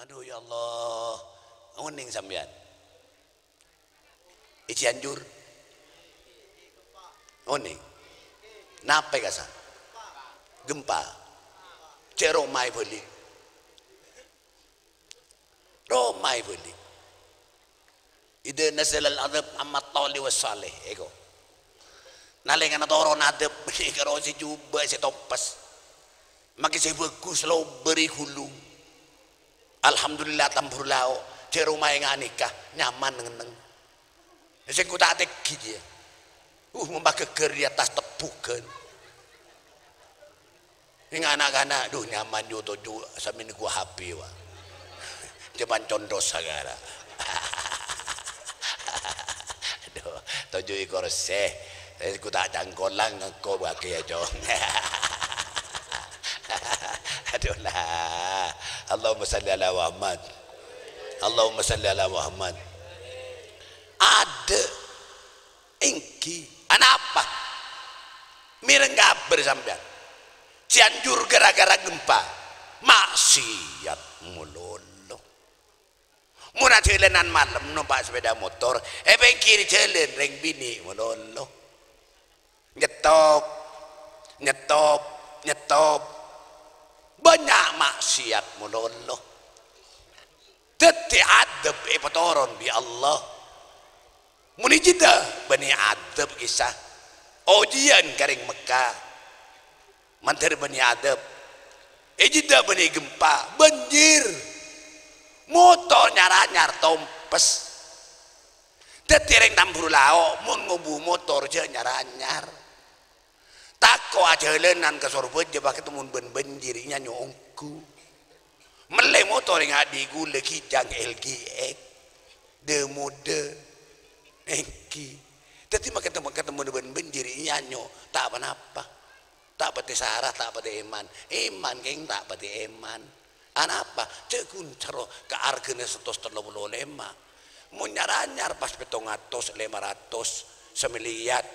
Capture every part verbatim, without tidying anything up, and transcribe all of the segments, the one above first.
Adhu, ya Allah. Onèng sampèyan? È Cianjur? Onèng? Napè kassa'? Gempa. Cè' roma èbâli'. Roma èbâli'. Idza nazalal adzab amma tholi was saleh, èko. Nalèkana toron adzab, karo sè jhubâ' sè tompes. Makè sè bhâghus lobâr è ghulung. Alhamdulillah, tambhur lao', cè' roma è nganèka, nyaman neng-enneng. Sèngko' ta' tèngghi, yâ. Uh, mompagâggâr è attas tebbhughân. Neng na'-kana', duh, nyaman jhu, toju' sambi nèngghu H P, wa. Cè' pancondos sagala. Adhu, toju' è korsè. Sèngko' ta' cangkolang, ngko' bâghi, yâ, Cong. Adhu, la. Allahumma shalli ala Muhammad. Allahumma shalli ala Muhammad. Adâ'. Èngghi. Anapa? Mèreng kabhâr sampèyan. Cianjur ghârâ-ghârâ gempa. Maksiat malolo. Mon ajhâlânan malem nompa' sepeda motor, è pèngghir jhâlân rèng binè' malolo. Nyettop, nyettop, nyettop. Bânnya' maksiat malolo. Dhâddhi adzâb èpatoron bi' Allah. Mon è Jeddah bânnè adzâb kèsa. Ojiyân ka rèng Mekka. Mandhâr bânnè adzâb. È Jeddah bânnè gempa, banjir. Motor nyar-anyar tompes. Dhâddhi rèng tambhur lao', mon ngobu motor jhâ' nyar-anyar. Tako' ajhâlânan ka Sorbhâjâ pakèt mon bân banjir, nyanyo ongghu. Mellè motor è ngadhi' ghulâ Kijang L G X. Dâ-modâ. Èngghi. Dhâddhi makèt-, makèt mon bân banjir, nyanyo ta' pa-napa. Ta' patè sara, ta' patè èman. Èman, kèng, ta' patè èman. Anapa? Jhâ' ghun saro ka arghâna satos tello polo lèma'. Mon nyar-anyar pas pèttong atos, lèma ratos, samiliyar.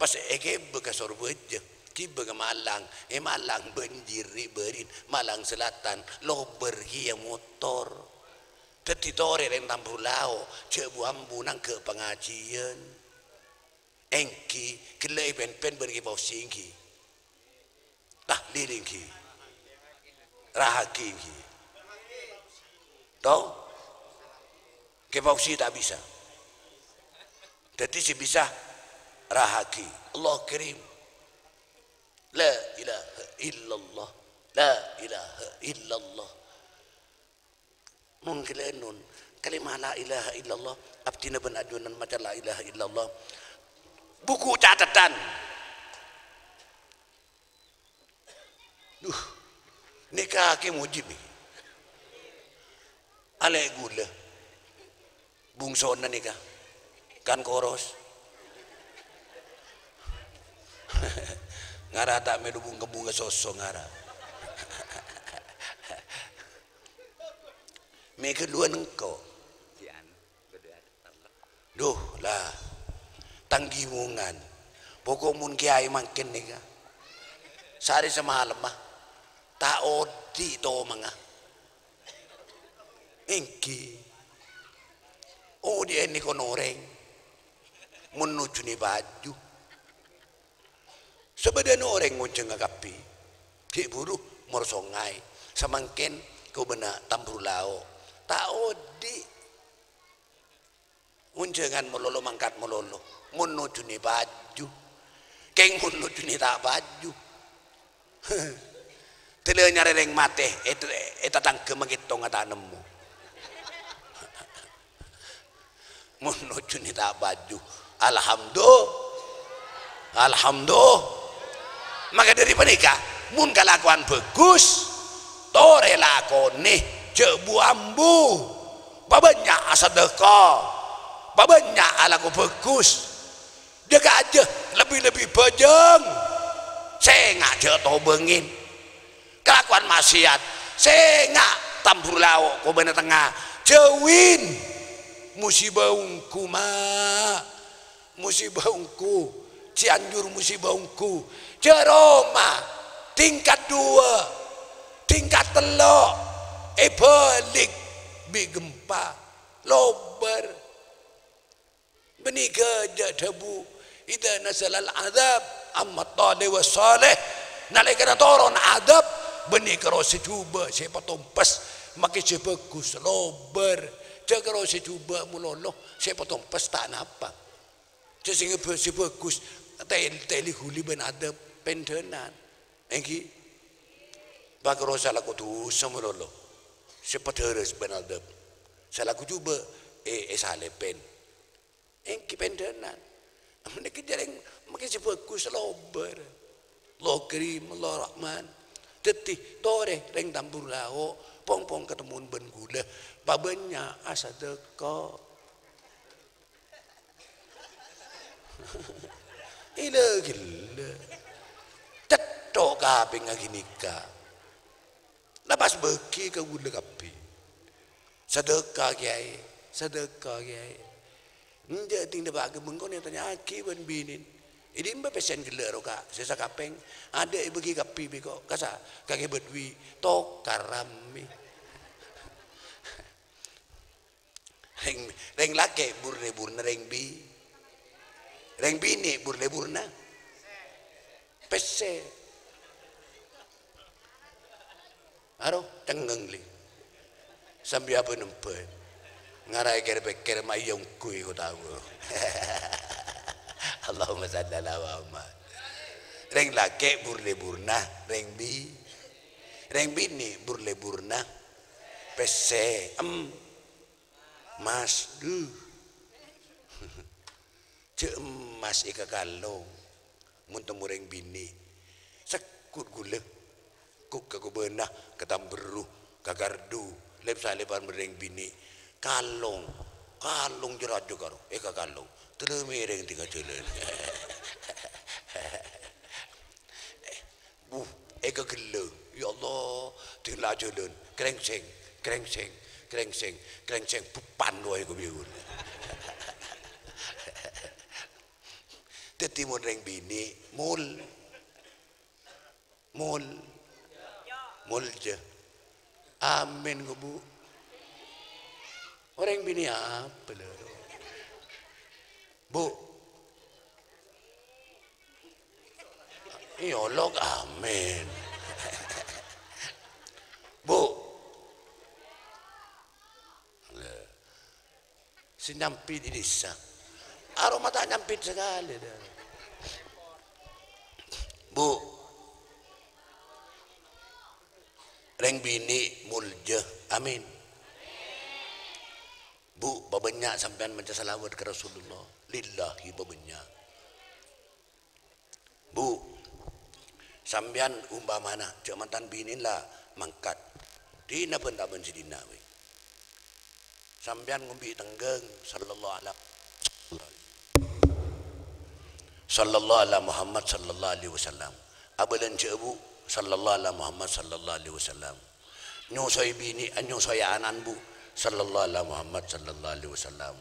Pas èghibâ ka Sorbhâjâ, ghibâ ka Malang. È Malang banjir ri'-bâri'na, Malang Selatan, lobâr kèya motor. Dhâddhi torè rèng tambhur lao', jhâ' bu-ambu nangghâ' pangajiyân. Èngghi, ghellâ' èbân-bân bân Kè Fauzi èngghi. Tahlil èngghi. Rahaghi èngghi. Tao? Kè Fauzi ta' bisa. Dhâddhi sè bisa rahaghi. Allahu Karim. La ilaha illallah. La ilaha illallah. Mon ghellâ' ènon, kalimah la ilaha illallah, abdhina bân ajunan maca la ilaha illallah. Buku catetan. Duh, nèka Kè Mujib nèka. Alè' ghulâ. Bungsona nèka. Kan koros. Ngara ta' mèlo bung-kembungnga soso ngara. Mè' ghâlluwân engko'. Duh, la. Tang gimungan. Pokok mon kèyaè mangkèn nèka. Saarè samalemma. Ta' odi' tomangnga. Èngghi. Odi'è nèko orèng. Mon nojjhunè paju. Sabâdâna orèng ngonjhângnga kabbhi. Ghi' buru mor songay. Samangkèn kobâna tambhur lao'. Ta' odi'. Ngonjhângan malolo, mangkat malolo. Mon nojjhunè paju. Kèng mon nojjhunè ta' paju. Dâlâ nyarè rèng matè, è, è tatangghâ mangètongnga ta' nemmo. Mon nojjhunè ta' paju. Alhamdu-, Alhamdu-, Maka dhâri panèka, mon kalakowan bhâghus, torè lakonè, jhâ' bu-ambu. Pabânnya' asadâka, pabânnya' alako bhâghus. Jâgâ ajâ, lebbi-lebbi bhâjâng. Sènga' jhâ' tobângin. Kalakowan ma'siyat, sènga' tambhur lao' kobâna tengnga. Jhâuwin. Musibâ ongghu, ma'. Musibâ ongghu. Cianjur musibâ ongghu. Jhâ' roma. Tingkat duwâ'. Tingkat tello'. Èbâlik. bi' gempa, lobâr. Bânnè ghâjâ' dhâbu, "Idza nazalal adzab, amma thalih was shalih." Nalèkana toron adzab, bânnè karo sè jhubâ' sè patompes, makè sè bhâghus, lobâr. Jhâ' karo sè jhubâ' malolo, sè patompes ta' napa. Jhâ' sè ngebâ-, sè bhâghus, tel-, tèlè ghuli bân adzab, pèndhânan. Èngghi? Pakaro sè alako dhusa malolo, sè padârâs bân adzab. Sè alako jhubâ', è-, èsalèbân. Èngghi pèndhânan. Menèka jhâreng makè sè bhâghus lobâr. Allahu Karim, Allahu Rahman. Dhâddhi, torè rèng Tambur Lao', pong-pong katemmowan bân ghulâ. Pabânnya' asadâka. Ila gella. Cetto' kapèngnga ghânèka. La pas bâgi ka ghulâ kabbhi. Sadâka, Kèyaè, sadâka, Kèyaè. Enjâ' ding dâpa' ka bengko nè tanya'aghi bân binèn. È dimma pèssèna ghellâ' rowa, Ka', sè sakapèng. Adâ' èbâgi kabbhi bi' ko', kasa, kakè bâdwi, tokar rammè. Rèng, rèng lakè' bur-lèburna rèng bi-, rèng binè' bur-lèburna pèssè. Aro, cengngeng, Li. Sambi apa nembhâ? Ngara kèr-pèkkèr ma' iyâ ongghuy ko tao. Allahumma shalli ala Muhammad. Rèng lakè' bur-lèburna rèng bi-, rèng binè' bur-lèburna pèssè. Em. Mas, duh. Jhâ' emmas èkakalong. Mon temmo rèng binè'. Sekkut ghulâ. Kok ka kobâna, ka tamberru, ka kardhu. Lèp-salèpan bân rèng binè'. Kalong. Kalong jâ rajâ karo. Èkakalong. Terro mèrèng tengnga jhâlân. Buh, èkaghellâng. Ya Allah, ding la jhâlân. Krèngsèng, krèngsèng, krèngsèng, krèngsèng. Beppan rowa èkabiyun. Dhâddhi mon rèng binè', mol. Mol. Molja. Amin, ko, Bu. Orèng binè' apa, lho? Bu. Iyâ, lok, amin. Bu. Lè. Sè nyampit è dhisa. Aroma ta' nyampit sakalè, dâ. Bu. Rèng binè' molja. Amin. Bu, pabânnya' sampèyan maca salawat ka Rasulullah. Lillahi pabânnya'. Bu, sampèyan umpamana jhâ' mantan binèn la mangkat. Dinna bân-tabân sè dinna bhâi. Sampèyan ngombi tengghâng, sallallahu ala, sallallahu ala Muhammad sallallahu alaihi wasallam. Abâlânjhâ'â, Bu, sallallahu ala Muhammad sallallahu alaihi wasallam. Nyosoè binè', nyosoè ana'na, Bu, sallallahu ala Muhammad sallallahu alaihi wasallam.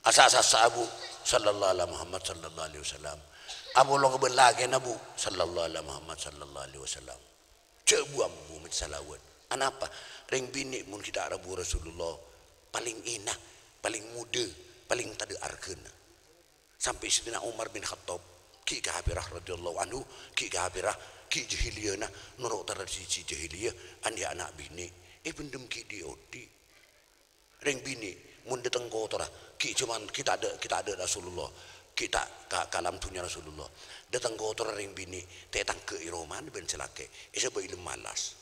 Asa-sassa'a, Bu, sallallahu ala Muhammad sallallahu alaihi wasallam. Apolonga bân lakèna, Bu, sallallahu ala Muhammad sallallahu alaihi wasallam. Jhâ' bu-ambu maca salawat. Anapa? Rèng binè' mon ghi' ta' rabu Rasulullah, palèng èna, palèng modâ, palèng tadâ' arghâna. Sampè' Sayyidina Umar bin Khattab, ghi' kafirah radhiyallahu anhu, ghi' kafirah, ghi' jahiliyana, noro' tradisi jahiliyah, an-, ya ana' binè', èpendem ghi' dhi'-odhi'. Rèng binè', mon dâteng kotorra, ghi' jhâman, ghi' tadâ', ghi' tadâ' Rasulullah, ghi' ta' ka, ka alam dhunnya Rasulullah. Dâteng kotorra rèng binè', ta' ètangghâ' è romana bân sè lakè', èsabâ' è lem malas.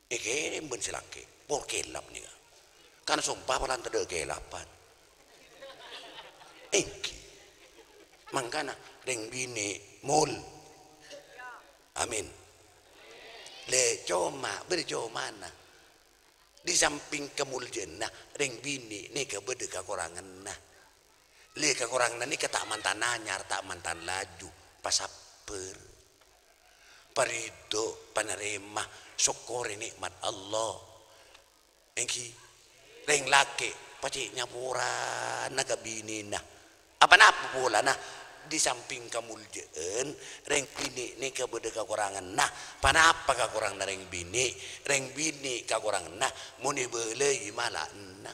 Èkèrèm bân sè lakè', por kèlap nèka. Kan sompa palan tadâ' kèlapan. Èngghi. Mangkana, rèng binè', mol. Amin. Lè, coma, bâr comana. Di samping kamoljâ'ânna, rèng binè' nèka bâdâ kakoranganna. Lè, kakoranganna nèka ta' mantan anyar, ta' mantan laju, pasabbhâr. Paridho, panarèma, sokkorè nè'mat Allah. Èngghi, rèng lakè' pacè' nyaporana ka binèna. Apa-napa polana? Di samping kamoljâ'ân, rèng binè' nèka bâdâ kakoranganna. Ponapa kakoranganna rèng binè'? Rèng binè' kakoranganna mon èbâlâi mala'ana.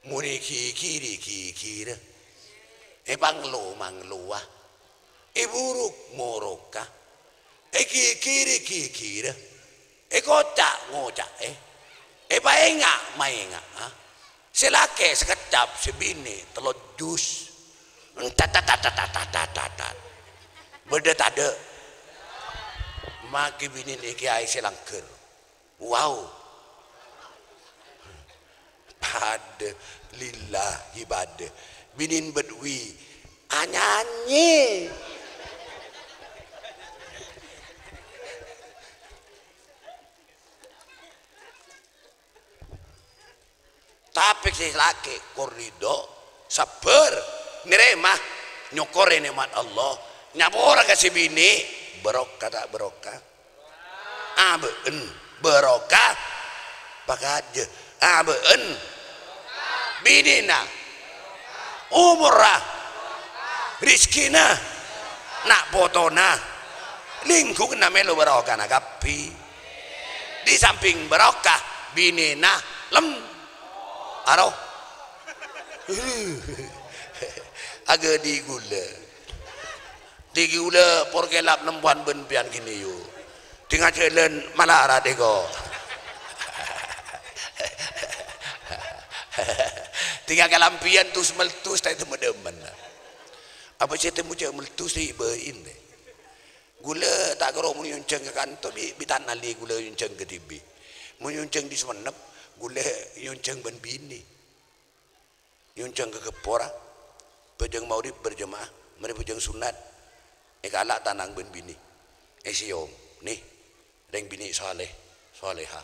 Mon èghighiri, ghighira. Èpanglo, manglowa. Èburuk, moroka. Èghighiri, ghighira. Èkoca', ngoca'è. Èpaènga', maènga'a. Sè lakè' sakeccap, sè binè' tello jus. Tat, tat, tat. Bâdâ tadâ'? Makè binèna kèyaè sè langghâr. Wow. Padâ, lillahi padâ. Binèna bâdâ wi anyanyè. Tapè sè lakè' kor ridho, sabbhâr, narèma, nyokorè nè'mat Allah, nyapora ka sè binè', barokah ta' barokah? Abâ'na barokah, pakajâ, abâ'na, binèna, omorra, rejhekkèna, na' potona, lingkunganna mèlo barokana kabbhi. Di samping barokah, binèna lem-, aro. Aghâdhi ghulâ. Dhiggi' ghulâ por kèlap nemmowan bân pèyan kènè' yu. Dhing ajhâlân malarat èko. Dhing akalambiyan tus-meltus ta' ètemmo dhâmmen. Apa sè ètemmo jâ' meltus rè bâi ente. Ghulâ ta' kèra mon èonjhâng ka kanto bi', bi' ta' nalè ghulâ èonjhâng kadhibi'. Mon èonjhâng dhi Songennep, ghulâ èonjhâng bân binè. Èonjhâng ka ghâppora, bhâjâng maghrib berjamaah, marè bhâjâng sunnat, èkala' tanang bân binè. Èsèyom, nè, rèng binè' saleh, saleha.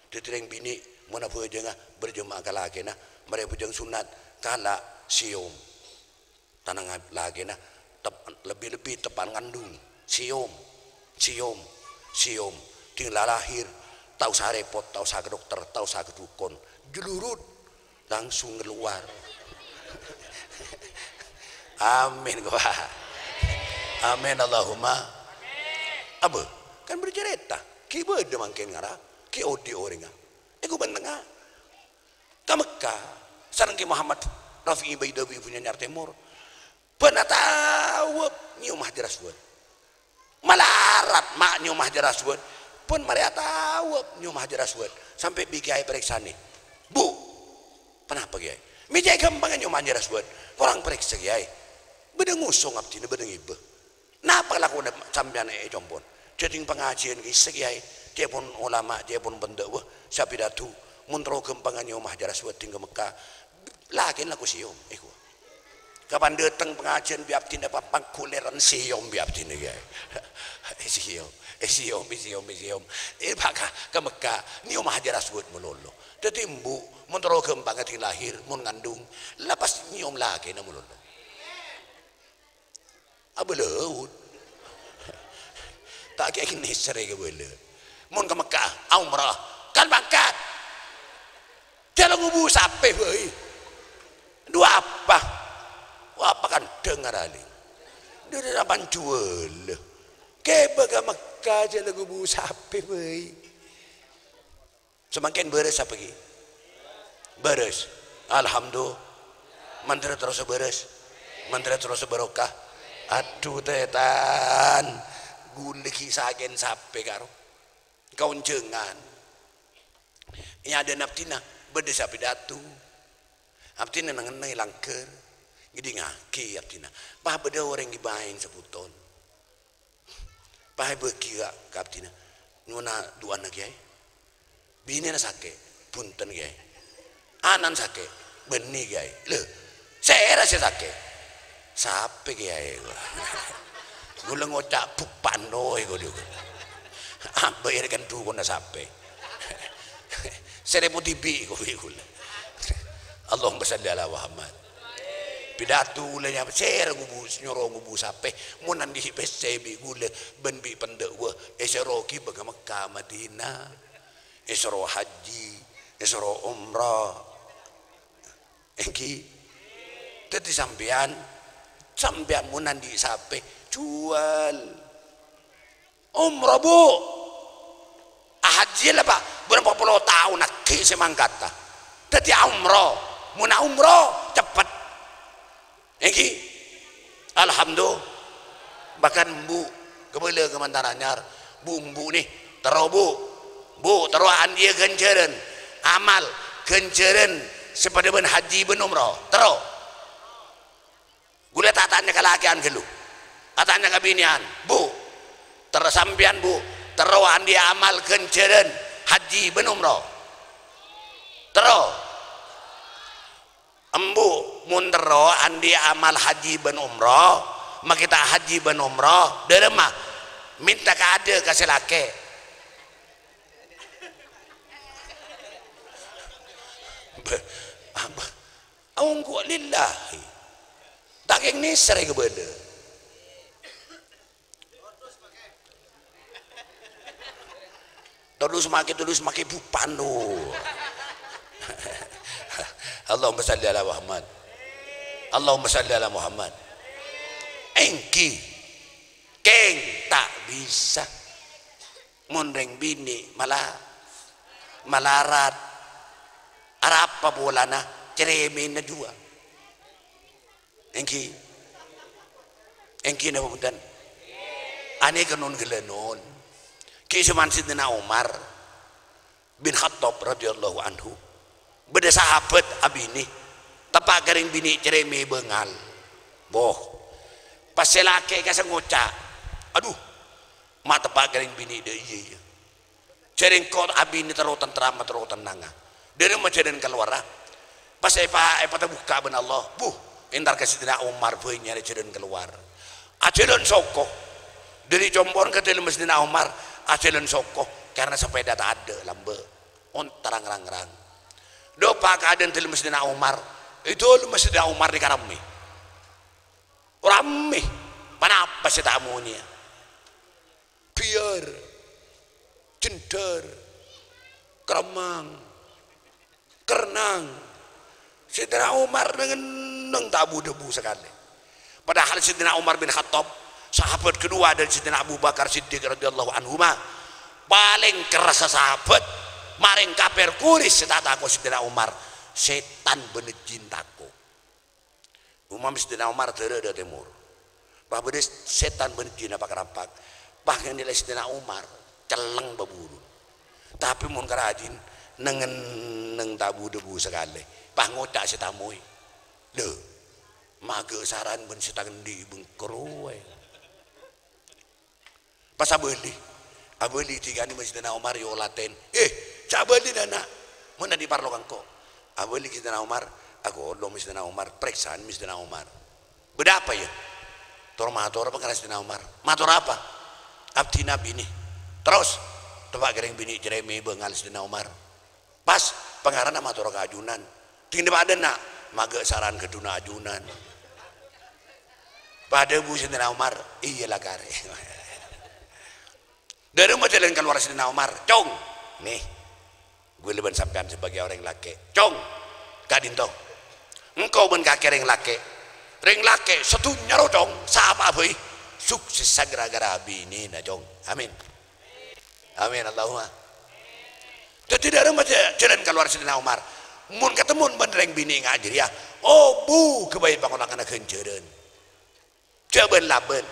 Dhâddhi rèng binè' mon abhâjângnga berjamaah ka lakèna, marè bhâjâng sunnat, kala' sèyom. Tanangnga lakèna tep-, lebbi-lebbi teppa'na ngandung. Sèyom, sèyom, sèyom. Dhing la lahèr, ta' osa rèpot, ta' osa ka dokter, ta' osa ka dhukon. Jlurut, langsung kalowar. Amin, kowa. Amin, Allahumma. Abâ, kan bercerita. Ghi' bâdâ mangkèn ngara, ghi' odi' orèngnga. Èko bân tengnga. Ka Mekka, sareng Kè Muhammad Rafi'i Baidawi Banyuanyar Tèmor, bân atawaf nyèyom Hajar Aswad. Malarat ma' nyèyom Hajar Aswad, bân marè atawaf nyèyom Hajar Aswad. Sampè' bi' kèyaè parèksanè, "Bu, ponapa kèyaè? Mè' cè' ghâmpangnga nyèyom Hajar Aswad, korang parèksa kèyaè." Bâdâ ngosong abdhina, bâdâ ngibâ. Napa kalakowanna sampèyan è, è compo'na? Dhâddhi pangajiyân kèya, kèyaè, ca'èpon olama, ca'èpon pandâwâ, sè apidato, mon terro ghâmpangnga nyèyom Hajar Aswad dhing ka Mekka, lakèna lako sèyom, èko. Kapan dâteng pangajiyân bi' abdhina pa-, pagghulèran sèyom bi' abdhina, kèyaè. Èsèyom, èsèyom, èsèyom, èsèyom. È, bâ' ka, ka Mekka, nyèyom Hajar Aswad malolo. Dhâddhi embu', mon terro ghâmpangnga dhing lahèr, mon ngandung, la pas nyèyom lakèna malolo. Abâlâut. Ta' kèya nèsèrè kabâlâ. Mon ka Mekkah, umrah, kan mangkat. Jhâ' la ngobu sapè bhâi. Dhu apa? Apa kandhâng aralè. Dhu rapan juwâl. Kèbâ ka Mekkah, jhâ' la ngobu sapè bhâi. Samangkèn bârâs apa ghi? Bârâs. Alhamdulillah. Mandhâr terrosa bârâs. Mandhâr terrosa barokah. Adhu, tètan. Ghulâ ghi' sakèn sapè karo. Kaonjhângan. È adâ'na abdhina, bâdâ sè apidato. Abdhina neng-enneng è langghâr. Ngèdingngaghi abdhina. Pas bâdâ orèng ghi' maèn sabhuton. Pas èbâghi ka, ka abdhina. Nyo'ona du'ana, Kèyaè. Binèna sakè'. Bhunten, Kèyaè. Ana'na sakè'. Bânnè, Kèyaè. Lho, sèra sè sakè'? Sapè, Kèyaè. Ghulâ ngoca' bupano è ghulâ. Abâ' èrèkan dhukonna sapè. Sè rèpot dhibi' ghulâ. Allahumma shalli ala Muhammad. Pidato ghulâ nyapa, sèra ngobu, nyoro ngobu sapè, mon andi' pèssè bi' ghulâ bân bi' pandâwâ, èsoro ghibâ ka Mekkah, Madinah, èsoro hajji, èsoro umrah. Èngghi. Dhâddhi sampèyan Sampèyan mon andi' sapè, juwâl. Umroh, Bu'. Ahajjiyâ la, Pa'. Bârâmpa polo taon aghi' sè mangkaddhâ. Dhâddhi aumroh. Mon aumroh, ceppet. Èngghi. Alhamdulillah. Bahkan embu' kabâlâ ka Mantara Anyar. Bu', embu' nè. Terro, Bu'. Bu', terro andi'â ghânjhârân. Amal. Ghânjhârân sè padâ bân haji bân umroh. Terro. Ghulâ ta' atanya ka lakè'an ghâllu. Atanya ka binè'an, "Bu', terro sampèyan, Bu', terro andi'â amal ghânjhârân haji bân umroh?" Terro. Embu', mon terro andi'â amal haji bân umroh, makè ta' haji bân umroh, dârâmma? Mènta kaadâ' ka sè lakè'. Bâ-, apa? Ongghu lillahi. Ta' kèng nèsèr kabâlâ. Todus makè, todus makè bupan, do. Allahumma shalli ala Muhammad. Allahumma shalli ala Muhammad. Èngghi. Kèng, ta' bisa. Mon rèng binè' mala-, malarat. Arapa polana? Cerèmèna juwâ. Èngghi. Èngghi napa bhunten? Anèka non ghellâ' non. Ghi' soma'an Sayyidina Umar bin Khattab radhiyallahu anhu. Bâdâ sahabat abinè. Teppa' ka rèng binè' cerèmè bângal. Boh. Pas sè lakè' kassa ngoca', "Adhu, ma' teppa' ka rèng binè' dâ' iyâ, iyâ." Jhâ' rèng engko' abinè terro tentremma, terro tennangnga. Dârâmma jhâlân kalowarra? Pas èpa-, èpatabukka' bân Allah, bu, entar ka Sayyidina Umar bâi nyarè jhâlân kalowar. Ajhâlân soko. Dâri compo'na ka dâlemma Sayyidina Umar, ajhâlân soko, karna sapèda ta' adâ' lambâ'. Onta rang-rangrang. Dâpa' ka adâ'na dâlemma Sayyidina Umar, è dâlemma Sayyidina Umar nèka rammè. Rammè. Ponapa sè ta' amonyèya? Biyâr, jendhâr, keremmang, kernang. Sayyidina Umar neng-enneng ta' bu-dhâbu sakalè. Padahal Sayyidina Umar bin Khattab, sahabat kedua dari Sayyidina Abu Bakar Siddiq radhiyallahu anhuma, palèng kerrassa sahabat, marèng kafir Quraisy sè ta' tako' Sayyidina Umar. Sètan bân jin tako'. Umam Sayyidina Umar dârâ dâ' tèmor. Pas bâdâ sètan bân jinna pak-rampak. Pas nganèlè Sayyidina Umar, celleng bâbulun. Tapè mon ka rajina, neng-enneng ta' bu-dhâbu sakalè. Pas ngoca' sè tamoy. Lho, maghâ' saran bân sè ta' andi' bengkoro, eh. Pas abâli. Abâli dhika'na Sayyidina Umar, yo latèn. "Eh, jhâ' abâli, Nana'. Mon andi' parlo ka engko'." Abâli Sayyidina Umar, agolong Sayyidina Umar, parèksanè Sayyidina Umar. "Bâdâ apa, ya?" "Tor mator apa ka Sayyidina Umar?" "Mator apa?" "Abdhina binè." "Terros?" "Teppa' ka rèng binè' cerèmè bângal Sayyidina Umar." Pas, pangarana mator ka ajunan. "Dhing napa adâ', Na'?" "Maghâ' saran ghâdhuna ajunan." Pas adhâbu Sayyidina Umar, "Iyâ la karè." Dâri majhâlân kalowar Sayyidina Umar, "Cong, nè, ghulâ bân sampèyan sebagai orèng lakè'. Cong, ka'dinto. Engko' bân kakè rèng lakè'. Rèng lakè' sadhunnya ro, Cong, sapa'a bhâi. Suksessa ghârâ-ghârâ binèna, Cong. Amin." Amin, Allahumma. Dhâddhi, dâri majhâ-, jhâlân kalowar Sayyidina Umar. Mon katemmo bân rèng binè' nga' jârèya, obu ghâbây pangolanganna ghânjhârân. Jhâ' bân-labân.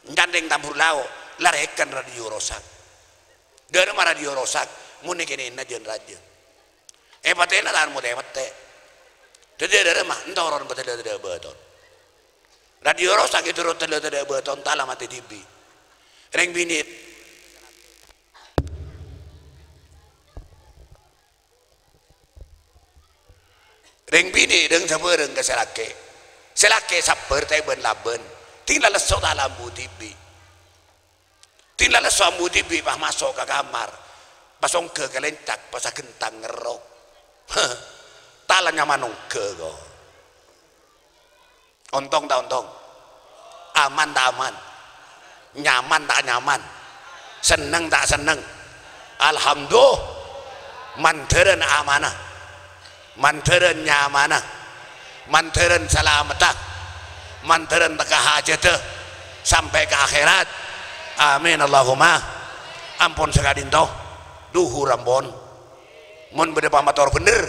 Encantèng tambur lao', larèkan radio rosak. Dârâmma radio rosak, mon è kènè'na jân rajâ. Èpatè'na tan motè-mèttè. Dhâddhi dârâmma, èntoron patellâ tadâ' bâton. Radio rosak ètoro' tellâ tadâ' bâton, tala matè dhibi'. Rèng binè'. Rèng binè' dhâng-sabhârâng ka sè lakè'. Sè lakè' sabbhâr ta' bân-labân. Dhing la lesso tala ambu dhibi'. Dhing la lesso ambu dhibi' pas maso' ka kamar. Pas ongghâ kalèncak, pas aghentang ngerrok. Tala nyaman ongghâ, ko'. Ontong ta' ontong? Aman ta' aman? Nyaman ta' nyaman? Senneng ta' senneng? Alhamdulillah, mandhârân amana, mandhârân nyamana, mandhârân salametta, Mandhârân tekka hajhâddhâ sampè' ka akhèrat. Amin Allahumma. Ampon saka'dinto. Dhuhur ampon. Mon bâdâ pamator bhendher,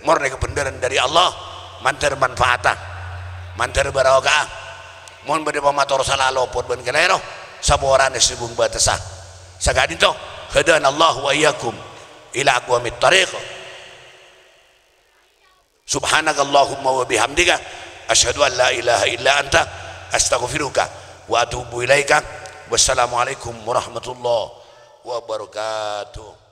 mornè kabhendherrân dâri Allah, mandhâr manfaatta, mandhâr barokah. Mon bâdâ pamator sala lopot bân kalèro, saporana sè bhung bâtessa. Saka'dinto, hadanallahu wa iyyakum ila aqwamit thariq. Subhanakallahumma wa bihamdika, asyhadu an la ilaha illa anta, astaghfiruka wa atubu ilaika. Wassalamualaikum warahmatullahi wabarakatuh.